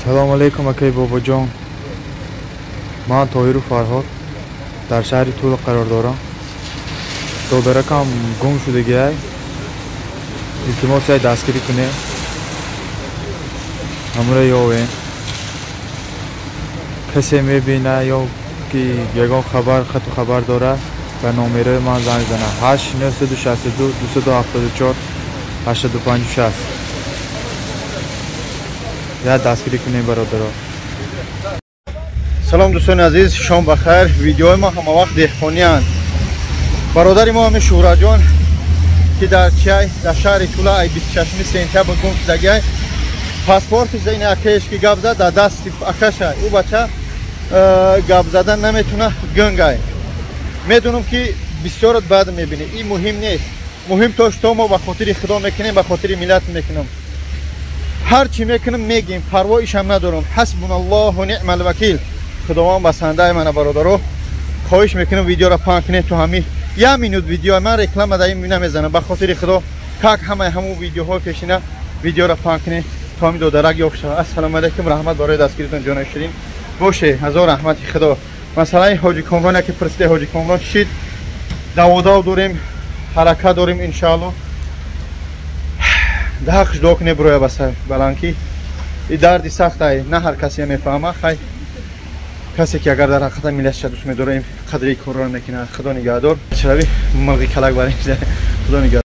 Салом алейкум, акай Бобоҷон. Ман Тоҳиру Фарҳод, дар шаҳри Тула қарор дорам. Додаракам гум шудагиай, илтимос, яй дастгирӣ кунед, ҳамура ёвем. Касе мебина ё ки ягон хабар, хату хабар дорад, ба номерои ман занг зана: 8 962 274 85 60. Я дастгирӣ кунем, бародаро. Салом, дӯстони азиз, шом бахайр. Видеои мо ҳама вақт деҳқонианд. Бародари мо ҳами Шӯҳраҷон, ки дар чай, дар шаҳри Тула, ай 26 сентябр гум шудагиай. Паспорти ин акаеш, ки гап зад, дар дасти акаша. Ӯ бача гап задан наметуна, гунгай. Медонам, ки бисёрат бад мебинӣ, ин муҳим нест. Муҳим то что мо ба хотири Худо мекунем, ба хотири миллат мекунем. Ҳар чӣ мекунем, мегем, парво ишам надорам. Ҳасбуналлоҳу ниъмал вакил, Худованд басандаи мана. Бародаро, хоҳиш мекунам, видеоро паҳн кунед. То ҳами як минут видео, ман реклама дар ин намезанам. Ба хотири Худо, как ҳамаи ҳамун видеоҳои пешина, видеоро паҳн кунед, то ҳами додарак ёфт шавад. Ассалому алайкум, раҳмат барои дастгиритон, ҷонои ширин боше, ҳазор раҳмати Худо. Масъалаи Ҳоҷи Комрон, яке пурсиде, Ҳоҷи Комрон шид, даводав дорем, ҳаракат дорем, иншаалло. Даҳақш дуо кунед, бироя ба баланкӣ. И дарди сахтай, на ҳар касе мефаҳма. Хай, касе ки агар дар ҳақиқата миллатша дӯст медора, ин қадри корро мекунад. Худо нигаҳдор. Чарави мурғи калак бар. Худо нигаҳдор.